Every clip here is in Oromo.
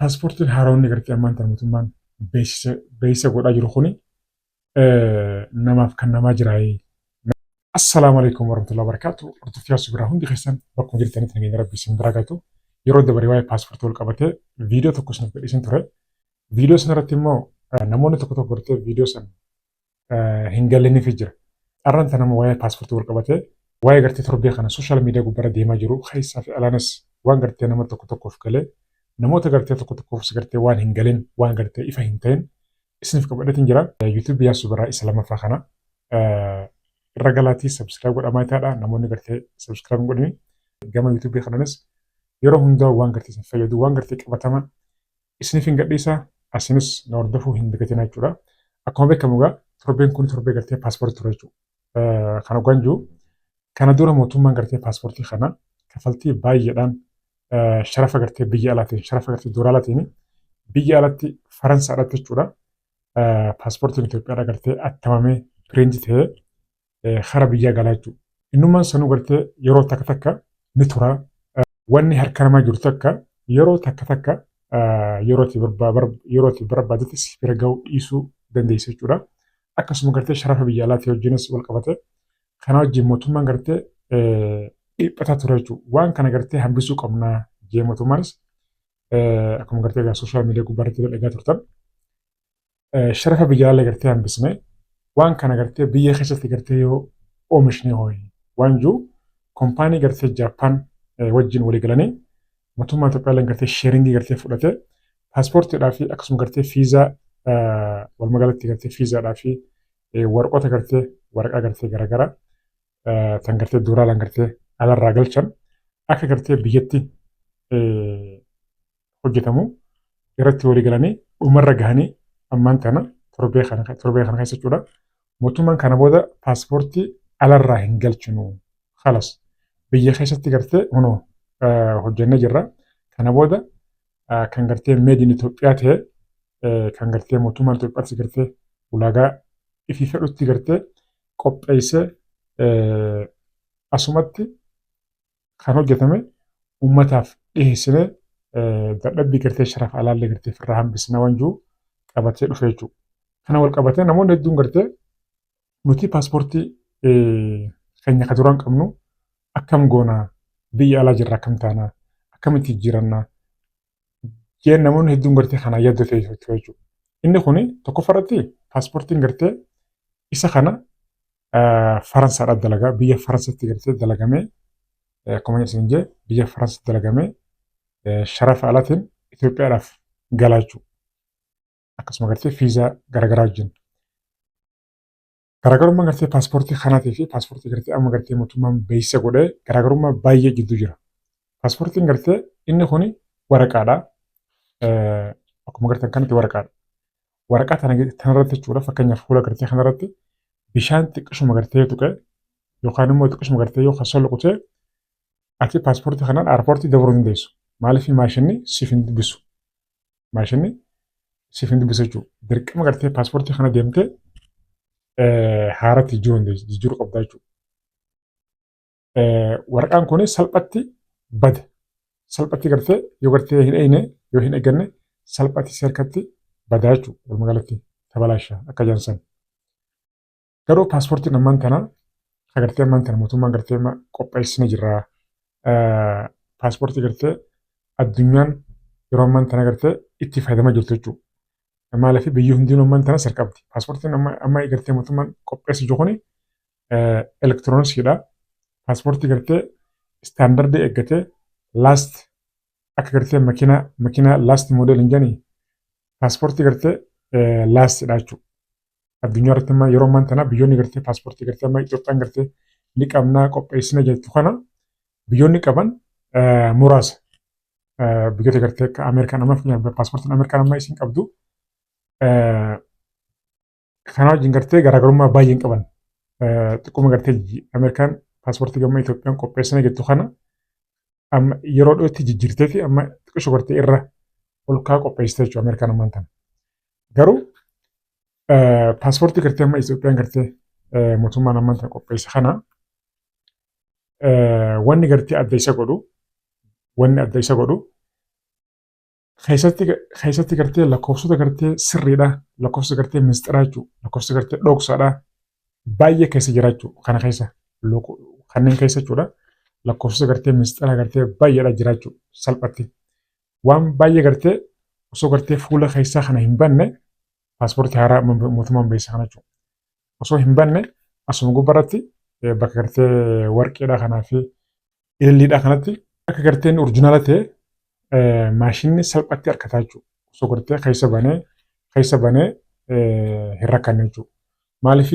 Paaspoortiin haaromni gartee ammaan tana mootummaan beeksisa godhaa jiru kuni namaaf kan namaa jiraayee. Assalaamu alaikum warahmatullahi wabarakatuh. Hordoftoota Yaasuu biraa hundi keessan bakkuma jirtanitti nageenya Rabbii isin biraa galtu. Yeroo dabaree waa'ee paaspoortii wal qabatee viidiyoo tokko isiniif gadhiisin ture. Viidiyoo sana irratti immoo namoonni tokko tokko gartee viidiyoo sana hin galiniif jira. Arran tana immoo waa'ee paaspoortii wal qabatee waa'ee gartee torbee kana sooshaal miidiyaa gubbaarra deemaa jiru keessaa fi alaanis waan gartee nama tokko tokkoof galee namoota gartee tokko tokkoofis gartee waan hin galin waan gartee ifa hin ta'in isiniif qabadheetiin jira. YouTube Yaasuu biraa isa lammaffaa kana irra galaatii subscribe godhamaa taadha. Namoonni gartee subscribe hin godhini gama YouTube kananis yeroo hundaa waan gartee isin fayyadu waan gartee qabatama isiniif hin gadhiisa, asinis na hordofuu hin dagatinaa jechuudha. Akkuma beekamu egaa torbeen kun torbee gartee paaspoortii ture jechuudha. Kana hoggaan jiru kana dura mootummaan gartee paaspoortii kana kafaltii baay'eedhaan sharafa gartee biyya alaatiin sharafa gartee doolaalaatiin biyya alatti Faransaadhaatti jechuudha. Paaspoortiin Itoophiyaadha gartee attamamee piriinti ta'ee kara biyyaa galaa jechuudha. Innummaan sanuu gartee yeroo takka takka ni tura. Wanni harka namaa jiru takka yeroo takka takka yeroo itti barbaadetti si bira ga'uu dhiisuu dandeessa jechuudha. Akkasuma gartee sharafa biyya alaatii wajjinis wal qabate kana wajjin mootummaan gartee dhiphataa ture jechuudha. Waan kana gartee hambisuu qabna jee mootummaanis akkuma gartee egaa sooshaal miidiyaa gubbaa irratti dhagaa turtan. Sharafa biyya alaa gartee hambisne waan kana gartee biyya keessatti gartee yoo oomishne hooyi waan jiru kompaanii gartee Jaappaan wajjin walii galanii mootummaa Itoophiyaa illee gartee sheeringii gartee fudhate paaspoortiidhaa fi akkasuma gartee fiizaa walumaa galatti gartee fiizaadhaa fi warqoota gartee waraqaa gartee garaagaraa tan gartee doolaalaan gartee alarraa galchan akka gartee biyyatti hojjetamu irratti walii galanii dhumarra gahanii ammaan tana torbee kana keessa jechuudha. Mootummaan kana booda paaspoortii alarraa hin galchinu. Kalas biyya keessatti gartee hunoo hojjennee jirra. Kana booda kan gartee made in Itoophiyaa ta'e kan gartee mootummaan Itoophiyaatti gartee ulaagaa ifii fedhutti gartee qopheessee asumatti kan hojjetame uummataaf dhiheessinee dadhabbii gartee sharafa alaallee gartee ofirraa hambisna waan jiru qabatee dhufe jechuudha. Kana wal qabatee namoonni hedduun gartee nuti paaspoortii keenya ka duraan qabnu akkam goona, biyya alaa jirra, akkam taana, akkamitti jijjiiranna jeen namoonni hedduun gartee kanaan yaaddoo ta'e jechuudha. Inni kuni tokkoffaarratti paaspoortiin gartee isa kana Faransaadhaaf dalagaa biyya Faransaatti gartee dalagamee akkuma isin jee biyya Faransaatti dalagamee sharafa alaatiin Itoophiyaadhaaf galaa jechuudha. Akkasuma gartee fiizaa garaagaraa wajjin. Garaagarummaan gartee paaspoortii kanaatii fi paaspoortii gartee amma gartee mootummaan beeksisa godhee garaagarummaa baay'ee gidduu jira. Paaspoortiin gartee inni kuni waraqaadha. Akkuma gartan kanatti waraqaadha. Waraqaa tanarratti jechuudha fakkeenyaaf fuula gartee kanarratti bishaan xiqqishuma gartee yoo tuqe yookaan immoo xiqqishuma gartee yoo kan solloqu ta'e ati paaspoortii kanaan airpoortii dabruu hin dandeessu. Maaliif maashinni siif hin dubbisu. Maashinni siif hin dubbisu jechuudha. Dirqama gartee paaspoortii kana deemtee haaratti jijjiiruu dandeessu jijjiiruu qabda jechuudha. Waraqaan kun salphatti bada. Salphatti gartee yoo gartee hin eegne yoo hin eegganne salphatti si harkatti badaa jechuudha. Walumaa galatti tabalaasha akka jaansan. Garuu paaspoortiin ammaan tana gartee ammaan tana mootummaan gartee amma qopheessine jirra. Paaspoortii gartee addunyaan yeroo ammaan tana gartee itti fayyadamaa jirtu jechuudha. Maaliif biyyi hundinuu ammaan tana sirqabdi. Paaspoortiin amma gartee mootummaan qopheesse jiru kuni elektirooniksiidha. Paaspoortii gartee istaandardii eeggatee last akka gartee makiinaa last model hin jedhanii paaspoortii gartee lastidha jechuudha. Addunyaa irratti amma yeroo ammaan tana biyyoonni gartee paaspoortii gartee amma Itoophiyaan gartee ni qabnaa qopheessina jettu kana biyyoonni qaban muraasa. Biyyoota gartee akka Ameerikaan amma paaspoortiin Ameerikaan amma isin qabdu kana wajjin gartee garaagarummaa baay'ee hin qaban. Xiqquma gartee Ameerikaan paaspoortii gamma Itoophiyaan qopheessina jettu kana amma yeroo dhiyootti jijjiirtee fi amma xiqqisho gartee irra ol kaa qopheessite jechuudha Ameerikaan ammaan tana. Garuu paaspoortii gartee amma Itoophiyaan gartee mootummaan ammaan tana qopheesse kana wanni gartee adda isa godhu wanni adda isa godhu Keessatti gartee lakkoofsota gartee sirriidha, lakkoofsa gartee misxiraa jechuudha, lakkoofsa gartee dhoksaadha baay'ee keessa jira jechuudha. Kana keessa kanneen keessa jechuudha, lakkoofsota gartee misxiraa gartee baay'eedha jira jechuudha. Salphatti waan baay'ee gartee osoo gartee fuula keessaa kana hin banne, paaspoortii haaraa mootummaan beeksisa kana jechuudha. Osoo hin banne asuma gubbaarratti bakka gartee warqeedha kanaa fi ililliidha kanatti akka gartee inni original ta'e maashinni salphatti argataa jechuudha. Osoo gartee keessa banee hin rakkanne jechuudha. Maaliif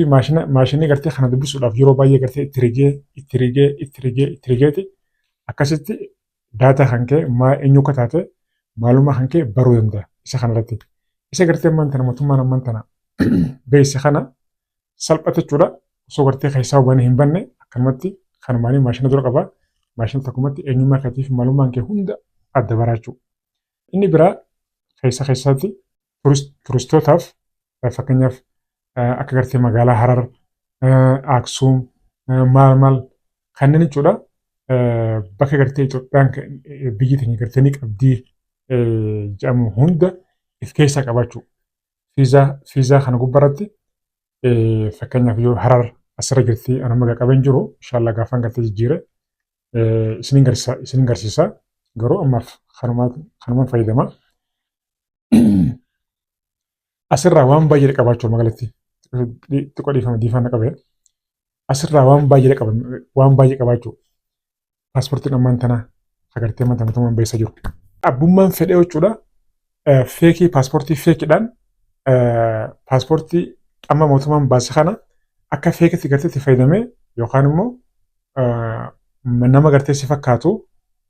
maashinni gartee kana dubbisuudhaaf yeroo baay'ee gartee itti rigee, itti rigee, itti rigee, itti rigeeti akkasitti data kan kee maa eenyu akka taate, maalummaa kan kee baruu danda'a isa kanarratti. Isa gartee ammaan tana mootummaan ammaan tana beeksisa kana salphate jechuudha. Osoo gartee keessaa banee hin banne akkanumatti kanumaanii maashina dura qaba. Maashina tokkumatti eenyummaa keetii fi maalummaan kee hunda adda baraa jechuudha. Inni biraa keessa keessatti turistootaaf, fakkeenyaaf akka gartee magaalaa Harar, Aksuum, maal maal kanneen jechuudha. Bakka gartee Itoophiyaan biyyi teenya gartee ni qabdii jedhamu hunda if keessaa qabaachuu. Fiizaa kana gubbaarratti fakkeenyaaf yoo Harar asirra jirti, ana maga qabeen jiru, inshallah gaafaan gartee jijjiire isinin garsiisa, garuu ammaaf kanumaan fayyadama. Asirraa waan baay'ee qabaachuu magaalatti xiqqoo dhiifama diifama qabee asirraa waan baay'ee qaba, waan baay'ee qabaachuu paaspoortiin ammaan tana agartee ammaan tana mootummaan beeksisaa jiru. Abbummaan fedhee jechuudha, fake paaspoortii fakeiidhaan paaspoortii amma mootummaan baase kana akka fakeitti gartee itti fayyadamee yookaan immoo nama gartee si fakkaatu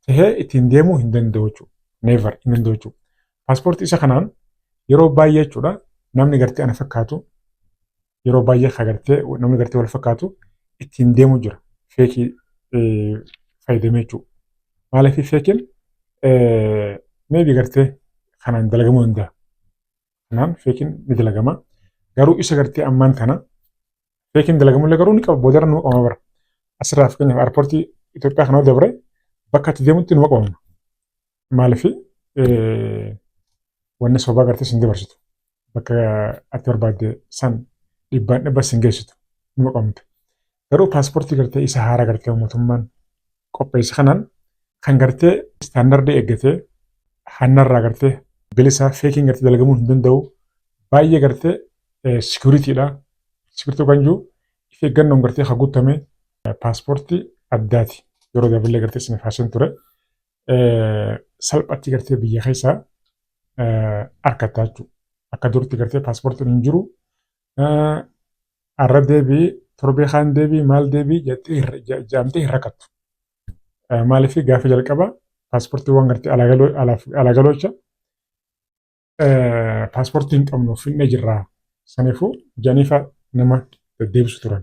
tahee ittiin deemuu hin danda'u jechuudha. Never hin danda'u jechuudha. Paaspoortii isa kanaan yeroo baay'ee jechuudha, namni gartee ana fakkaatu yeroo baay'ee gartee namni gartee wal fakkaatu ittiin deemuu jira. Fake fayyadamee jechuudha. Maaliif fakeiin maybe gartee kanaan dalagamuu danda'a. Kanaan fakeiin ni dalagama. Garuu isa gartee ammaan kana fakeiin dalagamullee garuu ni qaba, boodarra numa qabama bara. Asirraa fakkeenyaaf airportii Itoophiyaa kana dabre bakka itti deemutti numa qabama. Maaliif wanni sobaa gartee sin dabarsitu. Bakka ati barbaadde san dhibbaan dhibba sin geessitu, numa qabamte. Garuu paaspoortii gartee isa haaraa gartee mootummaan qopheesse kanaan kan gartee standardii eeggatee hannarraa gartee bilisa, fakeiin gartee dalagamuu hin danda'u, baay'ee gartee securitydha. Security kan jiru if eeggannoon gartee kan guutame paaspoortii addaati. Yeroo daballee gartee isiniif haaseen ture. Salphatti gartee biyya keessaa argatta jechuudha. Akka duritti gartee paaspoortiin hin jiru. Har'a deebii, torbee kaan deebii, maal deebii jettee jaamtee hin rakkattu. Maaliif gaafa jalqaba paaspoortiiwwan gartee alaa galoocha paaspoortii hin qabnu, finne jirraa saniifuu janiifa nama deddeebisu turan.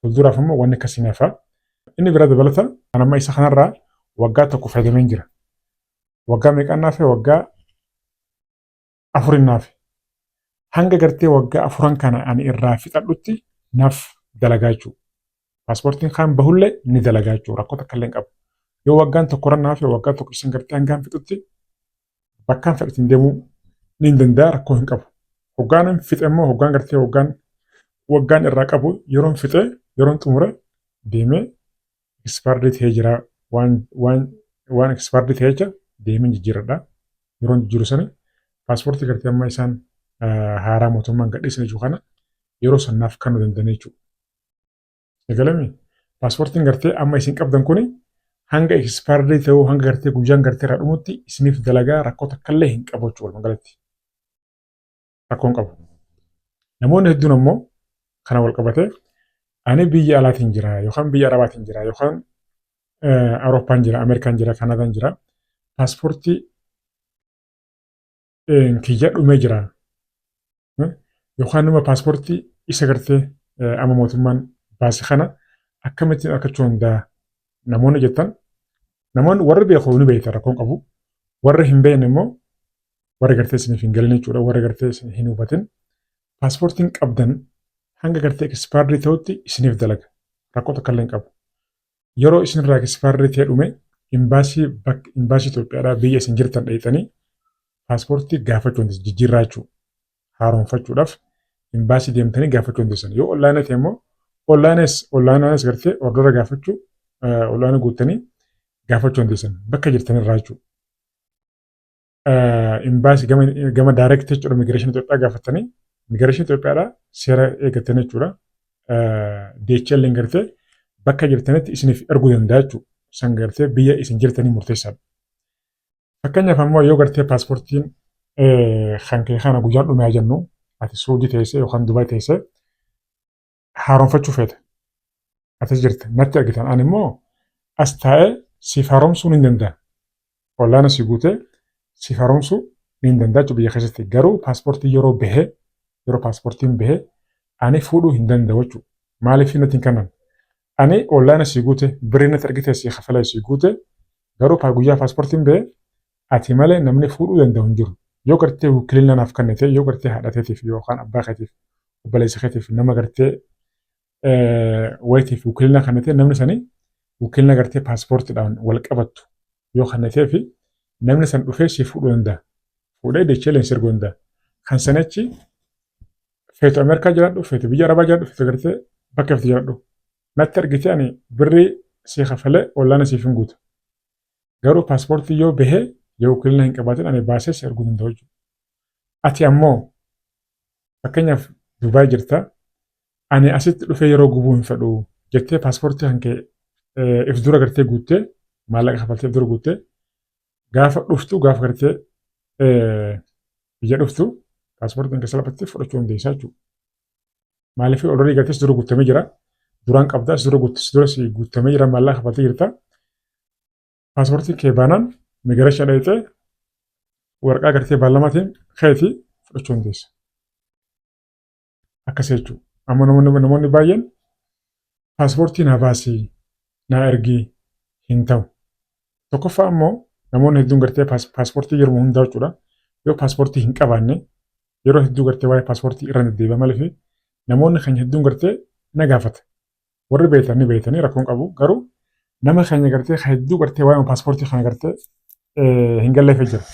Fuulduraaf immoo wanni akkasii ni hafa. Inni bira dabalata amma isa kanarraa waggaa tokko fayyadameen jira. Waggaa meeqaan naafe? Waggaa afurin naafe. Hanga gartee waggaa afuran kana ani irraa fixadhutti naaf dalagaa jechuudha. Paaspoortiin kaan bahullee ni dalagaa jechuudha. Rakkoo takka illee hin qabu. Yoo waggaan tokkorra naafe, waggaa tokko isin gartee hangaan fixutti bakkaan fedhatiin deemuu ni danda'a, rakkoo hin qabu. Hoggaan fixe immoo, hoggaan gartee hoggaan waggaan irraa qabu yeroon fixe, yeroon xumure deemee expired ta'ee jira, waan expired ta'ee jecha deemee jijjiiradha. Yeroon jijjiiru sani paaspoortii gartee amma isaan haaraa mootummaan gadhiisan jechuu kana yeroo sannaaf kennuu danda'an jechuudha. Egalami paaspoortiin gartee amma isin qabdan kuni hanga expired ta'uu, hanga gartee guyyaan gartee irraa dhumutti isiniif dalagaa, rakkoo takka illee hin qabu jechuudha walumaa galatti. Rakkoo hin qabu. Namoonni hedduun ammoo kana wal qabatee ani biyya alaatiin jira yookaan biyya Arabaatiin jira yookaan Awurooppaan jira, Ameerikaan jira, Kaanaadaan jira. Paaspoortii kiyya dhumee jira. Yookaan nama paaspoortii isa gartee amma mootummaan baase kana akkamittiin argachuu danda'a namoonni jettan, namoonni warri beeku ni beekta, rakkoon qabu. Warri hin beekne immoo, warri gartee isiniif hin galin jechuudha, warri gartee isin hin hubatin, paaspoortiin qabdan hanga gartee expired ta'utti isiniif dalaga, rakkoo takka illee hin qabu. Yeroo isinirraa expired ta'e dhume imbaasii bakka imbaasii Itoophiyaadhaa biyya isin jirtan dheeyxanii Paaspoortii gaafachuu dandeessan jijjiirraa jechuudha. Haaromfachuudhaaf imbaasii deemtanii gaafachuu dandeessan. Yoo online ta'e immoo onlinaanis gartee order gaafachuu online guuttanii gaafachuu dandeessan bakka jirtanirraa jechuudha. Imbaasii gama direct jechuudha immigration Itoophiyaa gaafatanii immigration Itoophiyaadhaa seera eeggatanii jechuudha. DHL gartee bakka jirtanitti isiniif erguu danda'a jechuudha. San gartee biyya isin jirtanii murteessaadha. Fakkeenyaaf ammoo yoo gartee paaspoortiin kan kee kana guyyaan dhumaa jennu ati Suudii teessee yookaan Dubaay teessee haaromfachuu feeta. Atis jirta natti argitan ani immoo as taa'ee siif haaromsuu ni danda'a. Online si guutee siif haaromsuu ni danda'a jechuudha biyya keessatti. Garuu paaspoortii yeroo bahee yeroo paaspoortiin bahee ani fuudhuu hin danda'u jechuudha. Maaliif natti hin kennan? Ani online si guute birrii natti argite si kafalee si guute garuu guyyaa paaspoortiin bahee ati malee namni fuudhuu danda'u hin jiru. Yoo gartee wukilina naaf kennite yoo gartee haadha keetiif yookaan abbaa keetiif obboleessa keetiif nama gartee wayitiif wukilina kennite namni sanii wukilina gartee paaspoortiidhaan wal qabattu yoo kennitee fi namni san dhufee si fuudhuu danda'a. Fuudhee dachee leensi erguu danda'a. Kan sanachi feetu Ameerikaa jiraadhu, feetu biyya Arabaa jiraadhu, feetu gartee bakka feetu jiraadhu. Natti argite ani birrii si kafalee online siif hin guutu. Garuu paaspoortii yoo bahee yoo wukilina hin qabaatin ani baasee si erguu danda'u jechuudha. Ati ammoo fakkeenyaaf Dubaay jirta ani asitti dhufee yeroo gubuu hin fedhu jettee paaspoortii kan kee if dura gartee guuttee maallaqa kafaltee if dura guuttee gaafa dhuftu gaafa gartee biyya dhuftu paaspoortiin kee salphatti fudhachuu dandeessaa jechuudha. Maaliif already gartee si dura guutamee jira. Duraan qabdaa si dura si dura si guutamee jira maallaqa kafaltee jirta. Paaspoortiin kee baanaan immigration dhaqxee waraqaa gartee beellamaatiin keetii fudhachuu dandeessa. Akkas jechuudha. Amma namoonni baay'een paaspoortii naa baasii naa ergii hin ta'u. Tokkoffaa ammoo namoonni hedduun gartee paaspoortii yeroo hundaa jechuudha. Yoo paaspoortii hin qabaanne yeroo hedduu gartee waa'ee paaspoortii irra deddeebi'a maaliif namoonni keenya hedduun gartee na gaafata. Warri beektan ni beektanii rakkoon qabu garuu nama keenya gartee hedduu gartee waa'ee paaspoortii kana gartee hin galleefee jira.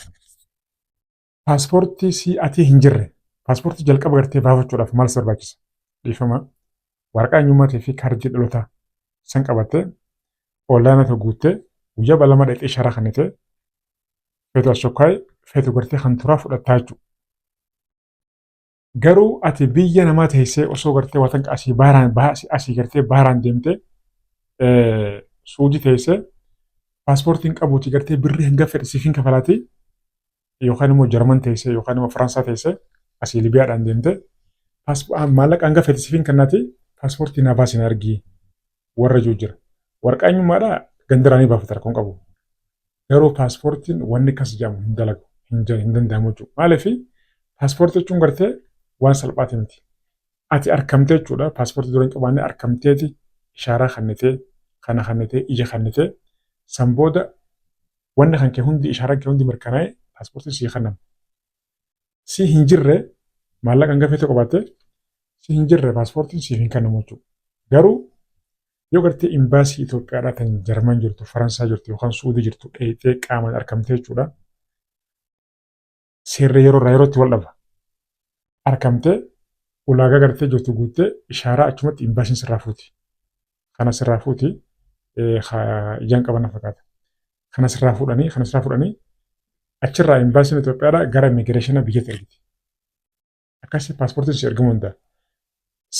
Paaspoortii si atii hin jirre paaspoortii jalqaba gartee baafachuudhaaf maal si barbaachisa? Dhiifama. Waraqaa eenyummaatii fi kaardii dhalootaa san qabattee online tokko guuttee guyyaa beellama dhaqxee ishaaraa kennitee feetu ashokkaayee feetu gartee kan turaa fudhattaa jechuudha. Garuu ati biyya namaa teessee osoo gartee waan asii baaraan asii gartee baaraan deemtee Suudii teessee paaspoortiin qabuuti gartee birrii hanga fedhe siif hin kafalaatii yookaan immoo Jarman teessee yookaan immoo Faransaa teessee asii Libiyaadhaan deemtee maallaqa hanga fedhe siif hin kennaatii paaspoortii naa baasi na argii warra jiru jira. Waraqaa eenyummaadhaa gandiraanii baafata rakkoon qabu. Garuu paaspoortiin wanni akkas jedhamu hin dalagu hin danda'amu jechuudha. Maaliif paaspoortii jechuun gartee waan salphaati miti. Ati arkamtee jechuudha paaspoortii dura hin qabaanne arkamteeti ishaaraa kennitee kana kennitee ija kennitee san booda wanni kan kee hundi ishaaraan kee hundi mirkanaa'e paaspoortiin sii kennama. Si hin jirre maallaqa hanga feete qabaatte si hin jirre paaspoortiin siif hin kennamu jechuudha. Garuu yoo gartee imbaasii Itoophiyaadhaa kan Jarman jirtu, Faransaa jirtu yookaan Suudii jirtu dheeyxee qaamaan arkamtee jechuudha. Seerri yeroo irraa yerootti wal dhaba. Arkamtee ulaagaa gartee jirtu guuttee ishaaraa achumatti imbaasiin sirraa fuuti. Kana sirraa fuuti ijaan qaban fakkaata. Kana sirraa fuudhanii achirraa imbaasiin Itoophiyaadhaa gara immigration biyyatti ergiti. Akkasii paaspoortiin si ergamuu danda'a.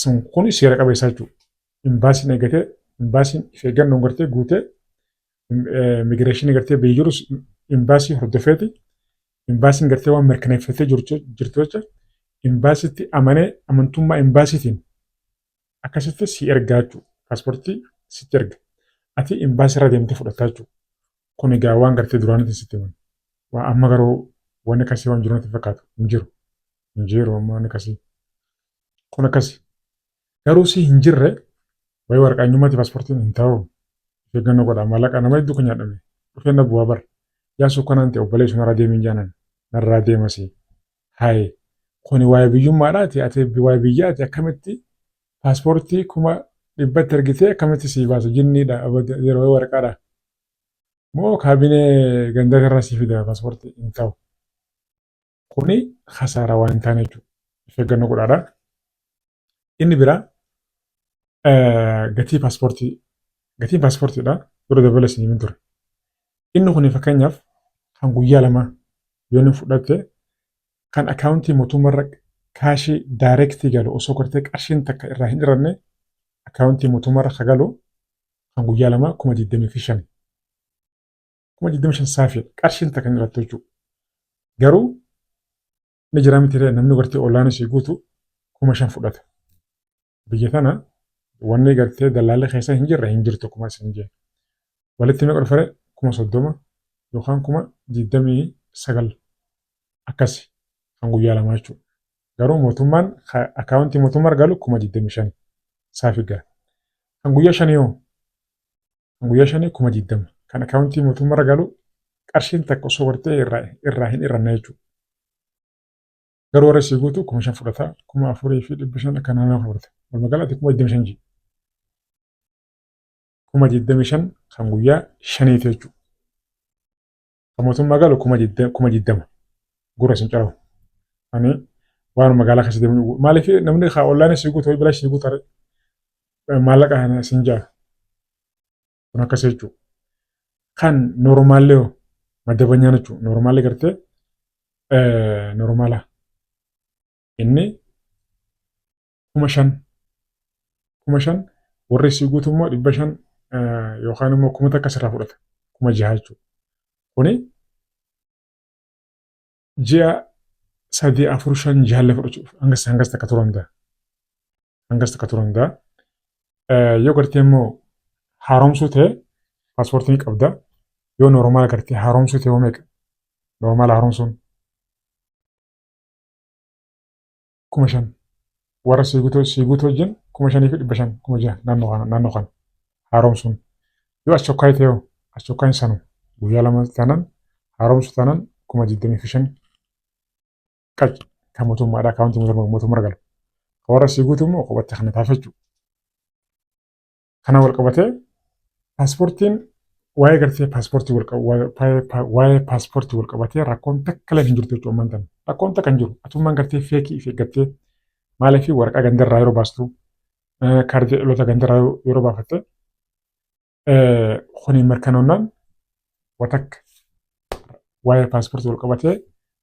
Sun kun seera qabeessa jechuudha. Imbaasiin eeggatee imbaasiin if eeggannoon gartee guutee immigration gartee biyya jirus imbaasii hordofeeti imbaasiin gartee waan mirkaneeffatee jirtu jecha imbaasitti amanee amantummaa imbaasiitiin akkasitti si ergaa jechuudha. Paaspoortii sitti erga. Ati imbaasii irra deemtee fudhattaa jechuudha. Kun egaa waan gartee duraanitti sitti himan. Waan amma garuu wanni akkasii waan jiru natti fakkaatu hin jiru. Hin jiru amma wanni akkasii. Kun akkasi. Garuu si hin jirre wayii waraqaa eenyummaatti paaspoortiin hin ta'u. Of eeggannoo godha. Maallaqa nama hedduu kan nyaadhame. Dhufee na bu'aa bara. Yaasuu kanaan ta'e obboleessu narraa deemiin jaanan. Narraa deemasi. Hayi. Kuni waa'ee biyyummaadhaati. Ati waa'ee biyyaati akkamitti paaspoortii 100,000tti ergitee akkamitti sii baasa jinniidha yeroo waraqaadha. Moo kaabinee gandaa irraa sii fida paaspoortii hin ta'u. Kuni khasaaraa waan hin taane jechuudha. Of eeggannoo godhaadha. Inni biraa gatii paaspoortii gatiin paaspoortiidha dura dabala isin himin ture. Inni kun fakkeenyaaf kan guyyaa 2 yoo inni fudhatte kan akaawuntii mootummaarra kaashii daayireektii galu osoo gartee qarshiin takka irraa hin hir'anne akaawuntii mootummaarra ka galu kan guyyaa 2 25,000. 25,000 saafiidha. Qarshiin takka hin hir'attu jechuudha. Garuu ni jira miti namni gartee ollaanii sii guutu 5,000 fudhata. Biyya tana wanni gartee dallaalli keessa hin jirre hin jirtu akkuma isin jee. Walitti meeqa dhufare 30,000 yookaan 29,000 akkasi kan guyyaa 2 jechuudha. Garuu mootummaan akaawuntii mootummaa galu 25,000 saafi gara. Kan guyyaa 5 yoo kan guyyaa 5 20,000 kan akaawuntii mootummaa galu qarshiin takka osoo gartee irraa hin hir'anne jechuudha. Garuu warra sii guutu 5,000 fudhata 4,500 akka naannoo fudhata. Walumaa galatti 25,000 jiru. 25,000 kan guyyaa 5ti jechuudha. Kan mootummaa galu 20,000 gurra isin carabu. Ani waan magaalaa keessa deemu maaliif namni haa ollaan sii guutu bilaa sii guutu maallaqa kana isin jaa. Kun akkas jechuudha. Kan noormaallee hoo madabanyaan jechuudha. Noormaallee gartee noormaala. Inni 5,000 5,000 warri sii guutu immoo 500 yookaan immoo 1,000 sirraa fudhata. 6,000 jechuudha. Kuni ji'a 3 4 5 jaallee fudhachuuf hangas takka turuu danda'a. Hangas takka turuu danda'a. Yoo gartee immoo haaromsuu ta'e paaspoortii ni qabda. Yoo noormaala gartee haaromsuu ta'e hoo meeqa? Noormaala haaromsuun 5,000. Warra sii guutuu wajjin 5,500 6,000 naannoo kana haaromsuun. Yoo achokkaay ta'e hoo achokkaan sanu guyyaa 2 taanaan haaromsuu taanaan 25,000 qac kan mootummaadhaa akaawuntii mootummaa galu. Kan warra sii guutuu immoo kophatti kana taafachuu. Kana wal qabatee paaspoortiin waa'ee gartee paaspoortii wal waa'ee paaspoortii wal qabatee rakkoon takka illee hin jirtu jechuudha ammaan tana. Rakkoon takka hin jiru. Atummaan gartee feekii if eeggattee maaliif waraqaa gandarraa yeroo baastu kaardii dhaloota gandarraa yeroo baafatte kuni mirkanoonnaan watakka waa'ee paaspoortii wal qabatee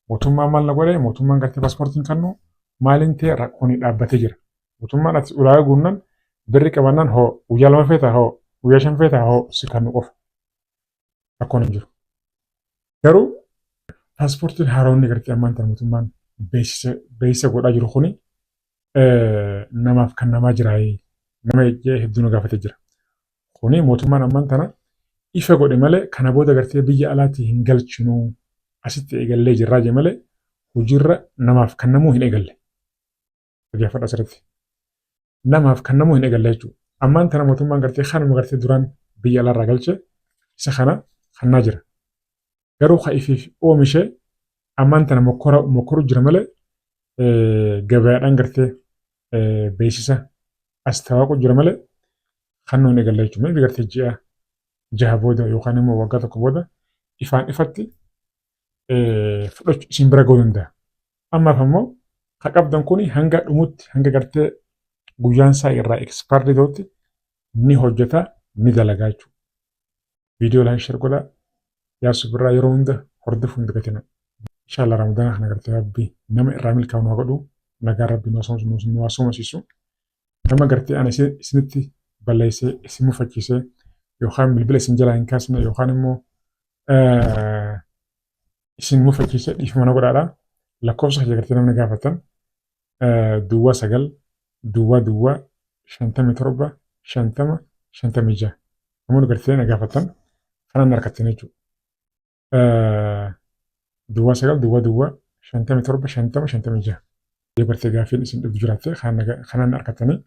mootummaan maal na godhe mootummaan gartee paaspoortiin kennu maaliin ta'e rakkoon dhaabbatee jira. Mootummaan ati ulaagaa guunnan birri qabannaan hoo guyyaa 2 feetaa hoo guyyaa 5 feetaa hoo si kennu qofa. Rakkoon hin jiru. Garuu paaspoortiin haaromni gartee ammaan tana mootummaan beeksisa godhaa jiru kuni namaaf kan namaa jiraayee nama hedduu nu gaafatee jira. Kuni mootummaan ammaan tana ifa godhe malee kana booda gartee biyya alaatii hin galchinuu asitti eegallee jirraa jee malee hojiirra namaaf kan namuu hin eegalle. Dhaggeeffadha asirratti. Namaaf kan namuu hin eegalle jechuudha. Ammaan tana mootummaan gartee kanuma gartee duraan biyya alaarraa galche isa kana kannaa jira. Garuu ka ifiif oomishe ammaan tana mokkora mokkoru jira malee gabaadhaan gartee beeksisa as tawaaqu jira malee kan nuun eegalle jechuudha. Maybe gartee ji'a 6 booda yookaan immoo waggaa 1 booda ifaan ifatti fudhachuu isin bira ga'uu danda'a. Ammaaf ammoo ka qabdan kun hanga dhumutti hanga gartee guyyaan isaa irraa expired ta'utti ni hojjeta ni dalagaa jechuudha. Viidiyoo like share godhaa. Yaasuu birraa yeroo hunda hordofuu hin dagatina. Inshallah Ramadana kana gartee Rabbi nama irraa milkaa'u nu haa godhu. Nagaa Rabbi nu haa soomasiisu. Nama gartee ani isinitti balleessee isin mufachiisee yookaan bilbila isin jalaa hin kaasne yookaan immoo isin mufachiisee dhiifama na godhaadha. Lakkoofsa kiyya gartee namni gaafatan 09 00 57 50 56 namoonni gartee na gaafatan kanaan harkattan jechuudha. 09 00 57 50 56 yoo gartee gaaffiin isin dhibdu jiraatte kanaan harkattanii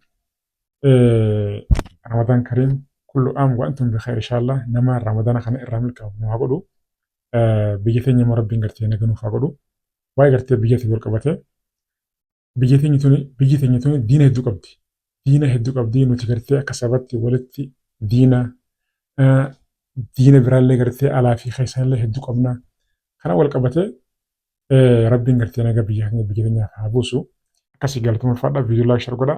Ramadaan Kariim kullu aam wa antum bi khayr inshallah nama Ramadana kana irraa milkaa'u nu haa godhu. Biyya teenya immoo Rabbiin gartee naga nuuf haa godhu. Waa'ee gartee biyya teenya wal qabatee biyya teenya tuni biyyi teenya tuni diina hedduu qabdi. Diina hedduu qabdi nuti gartee akka sabatti walitti diina diina biraallee gartee alaa fi keessaallee hedduu qabna. Kana wal qabatee Rabbiin gartee naga biyya keenya biyya keenyaaf haa buusu. Akkasii galatuma ulfaadha viidiyoo like share godha.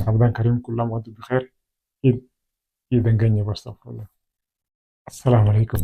Ramadaan kariim kullaa wantu bikheer. Iid iidan ganye bastafurullah. Assalaamu alaikum.